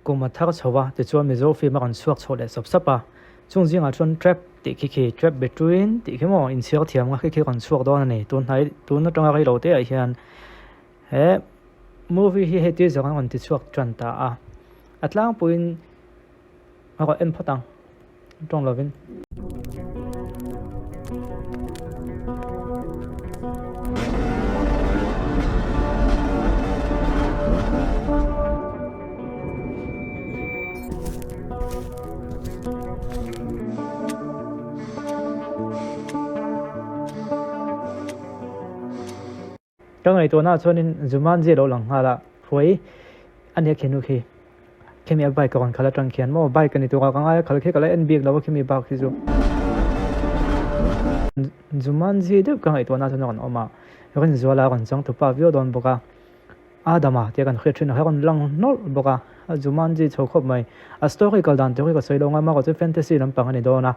Kum a thar chho a, tichuan Mizo film a rawn chhuak chho leh sap sap a. Chung zingah chuan Trap tih khi khi, Trap Between tih khi maw inchhiar thiam nga khi khi rawn chhuak dawn a ni. Tun hnai, tun atanga rei lo te ah hian he movie hi hei tir zawng an rawn ti chhuak tan ta a. A tlangpuiin a rawn en phawt ang, tawng lovin. Ka ngaihtuahna ah chuanin Jumanji a lo lang nghal a, Huai a nia khinu khi, khimi a bike a rawn khalh atang khian maw bike a ni tur a ka ngai a, khal khi ka la en bik lo a khimi bak hi chu. Jumanji deuh ka ngaihtuahna ah chuan a rawn awm a, Rinzuala a rawn chang tupa viau dawn bawk a. Adama tia kan hriat thin a rawn lang nawlh bawk a, a Jumanji chho khawp mai. A story kal dan tur hi ka sawi lo ngai mah chu fantasy lampang a ni dawn a,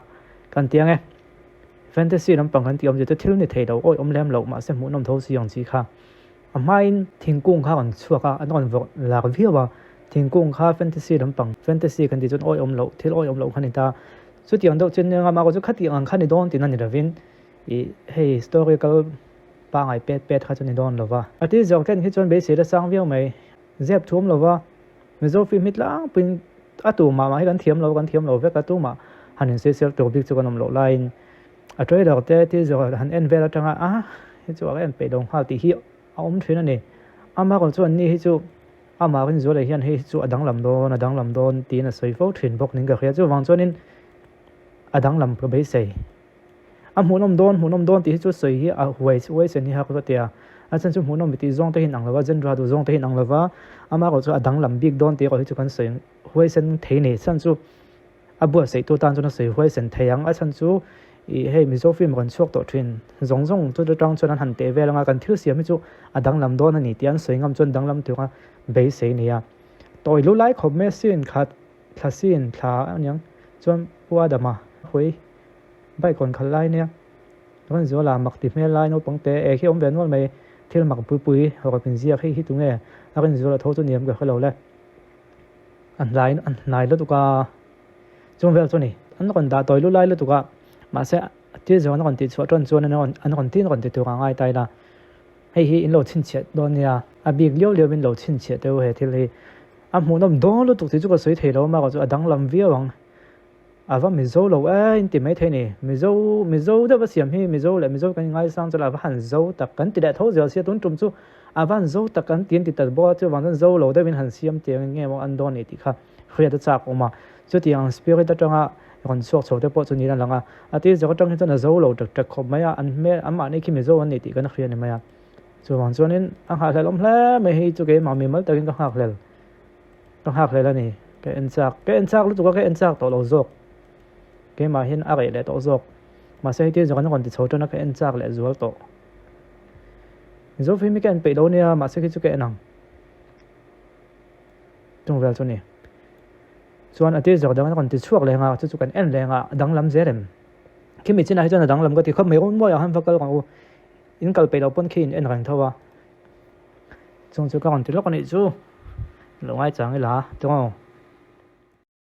kan ti ang e. Fantasy lampang kan tih awmzia chu thil ni thei lo, awi awm lem loh mahse hmuhnawm tho si ang chi kha. A hmain thingkung kha a rawn chhuak a, an rawn vawrh lar viau a, thingkung kha fantasy lampang, fantasy kan tih chuan awi awm loh, thil awi awm loh kha a ni ta. Chutiang deuh chu nia mah chu khatiang ang kha ni dawn tihna ni lovin ih hei story kal Pangai pet pet kha chu ni dawn lova. A ti zawk tlen khi chuan beisei la sang viau mai. Zep thum lova Mizo film hi tlangpuiin a tu mah mah hi kan thiam lo, kan thiam lo vek a, tumah han insawisel tur bik chu kan awm loh laiin a trailer te ti zawk han en vel atanga a hi chu a en peih lo nghal tih hi a awm thin a ni. Amaherawhchu chuan ni hi chu amah Rinzuala hian hei hi chu a danglam dawn, a danglam dawn tiin a sawi fo thin bawk niin ka hria. Chuvang chuanin a danglam ka beisei. A hmuhnawm dawn, hmuhnawm dawn tih hi chu sawi hi a huai huai sen hi hak vat a, a chhan chu hmuhnawm tih zawng te hi inang lova, genre duh zawng te hi inang lova, ama erawh chu a danglam bik dawn tih erawh hi chu kan sawi huai sen thei nei chhan chu a buatsaih tu tan chuan a sawi huai sen thei ang, a chhan chu ih hei Mizo film rawn chhuak tawh thin zawng zawng chu atang chuan an han teh vel anga kan thil siam hi chu a danglam dawn a ni tih an sawi ngam chuan danglam tura beisei a ni a, tawi lu lai khawp mai sin khat thla sin thla aniang chuan Pu Adama hui. Bike rawn khalh lai nia rawn zuala mak ti hmel lai naupang te eh khi awm ve nual mai thil mak pui pui rawt min ziak hei hi tunge a rawn zuala tho chu niam ka hrelo le a hnai a hnai lutuk a chung vel chu ni an rawn dah tawi lu lai lutuk a mahse thil zawng an rawn tih chhuah tan chuan an rawn an rawn tin rawn ti tur a ngai ta ila hei hi in lo chhinchhiah dawn nia a bik liau liau in lo chhinchhiah teuh he thil hi a hmuhnawm dawn lutuk tih chu ka sawi thei lo a mahrawh chu a danglam viau ang. A va Mizo lo e in ti mai thei ni. Mizo, Mizo deuh a siam hi Mizo leh Mizo kan ingaisang chuan a va han zo tak kan ti leh tho zel sia tun tum chu a va han zo tak kan ti an ti ta bawk a chuvang chuan zo lo deuhin han siam tiang in nge maw an dawn ni tih kha hriat a chak awm a. Chutiang ang spirit atanga rawn chhuak chho te pawh chu niin a lang a. A tir zawk atang hi chuan a zo lo tak tak khawp mai a, an hmel anmahni khi Mizo an ni tih kan hria ni mai a. Chuvang chuanin a nghahhlelh awm hle mai hei chu keimah mimal takin ka nghakhlel. Ka nghak hlel a ni. Ka en chak. Ka en chak lutuk a, ka en chak tawh lo zawk. Keimah hian a reh leh tawh zawk. Mahse hei tir zawk an rawn ti chho tan a, ka en chak leh zual tawh. Mizo film hi ka en peih lo nia, mahse khi chu ka en ang. Chung vel chu ni. Chuan a tir zawk dang an rawn ti chhuak leh nga, chu chu kan en leh nga, a danglam zel em? Khimi chinah hi chuan a danglam ka ti khawp mai, Runmawiah han va kal ang u. In kal peih loh pawn khi in en reng tho a. Chung chu ka rawn ti lawk a nih chu. Lo ngai chang ila tawng.